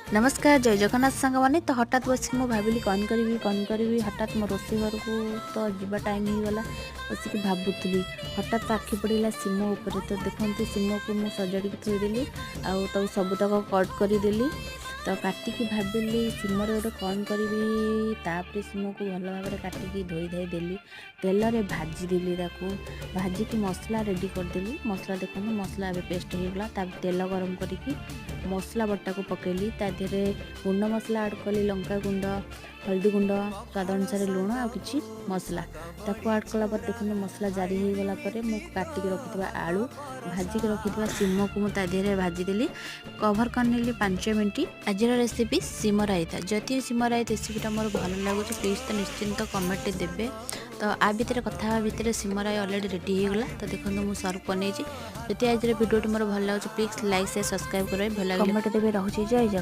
ନମସ୍କାର, ଜୟ ଜଗନ୍ନାଥ ସାଙ୍ଗମାନେ। ତ ହଠାତ୍ ବସିକି ମୁଁ ଭାବିଲି କ'ଣ କରିବି, କ'ଣ କରିବି। ହଠାତ୍ ମୋ ରୋଷେଇ ଘରକୁ ତ ଯିବା ଟାଇମ୍ ହେଇଗଲା। ବସିକି ଭାବୁଥିଲି, ହଠାତ୍ ଆଖି ପଡ଼ିଲା ସିମ ଉପରେ। ତ ଦେଖନ୍ତୁ, ସିମକୁ ମୁଁ ସଜାଡ଼ିକି ଥୋଇଦେଲି ଆଉ ତାକୁ ସବୁତକ କଟ୍ କରିଦେଲି। ତ କାଟିକି ଭାବିଲି ସିମରେ ଗୋଟେ କ'ଣ କରିବି। ତାପରେ ସିମକୁ ଭଲ ଭାବରେ କାଟିକି ଧୋଇ ଧାଇ ଦେଲି, ତେଲରେ ଭାଜିଦେଲି। ତାକୁ ଭାଜିକି ମସଲା ରେଡ଼ି କରିଦେଲି। ମସଲା ଦେଖନ୍ତୁ, ମସଲା ଏବେ ପେଷ୍ଟ ହେଇଗଲା। ତାପରେ ତେଲ ଗରମ କରିକି ମସଲା ବଟାକୁ ପକାଇଲି। ତା ଦେହରେ ଗୁଣ୍ଡ ମସଲା ଆଡ଼୍ କଲି, ଲଙ୍କା ଗୁଣ୍ଡ, ହଳଦୀ ଗୁଣ୍ଡ, ସ୍ୱାଦ ଅନୁସାରେ ଲୁଣ ଆଉ କିଛି ମସଲା। ତାକୁ ଆଡ଼୍ କଲା ପରେ ଦେଖନ୍ତୁ, ମସଲା ଜାରି ହେଇଗଲା ପରେ ମୁଁ କାଟିକି ରଖିଥିବା ଆଳୁ, ଭାଜିକି ରଖିଥିବା ସିମକୁ ମୁଁ ତା ଦେହରେ ଭାଜିଦେଲି। କଭର୍ କରିନେଲି 5 ମିନିଟ୍। ଆଜିର ରେସିପି ସିମ ରାଇତା। ଯଦି ସିମ ରାଇତା ରେସିପିଟା ମୋର ଭଲ ଲାଗୁଛି, ପ୍ଲିଜ୍ ତ ନିଶ୍ଚିନ୍ତ କମେଣ୍ଟ ଦେବେ। ତ ଆ ଭିତରେ କଥା ହେବା ଭିତରେ ସିମ ରାଇ ଅଲରେଡ଼ି ରେଡ଼ି ହେଇଗଲା। ତ ଦେଖନ୍ତୁ, ମୁଁ ସର୍ଭ କରିନେଇଛି। ଯଦି ଆଜିର ଭିଡ଼ିଓଟି ମୋର ଭଲ ଲାଗୁଛି, ପ୍ଲିଜ୍ ଲାଇକ୍, ସେୟାର, ସବସ୍କ୍ରାଇବ୍ କରିବେ। ଭଲ ଲାଗିଲେ କମେଣ୍ଟ ଦେବେ। ରହୁଛି, ଜୟ ଜଗନ୍ନାଥ।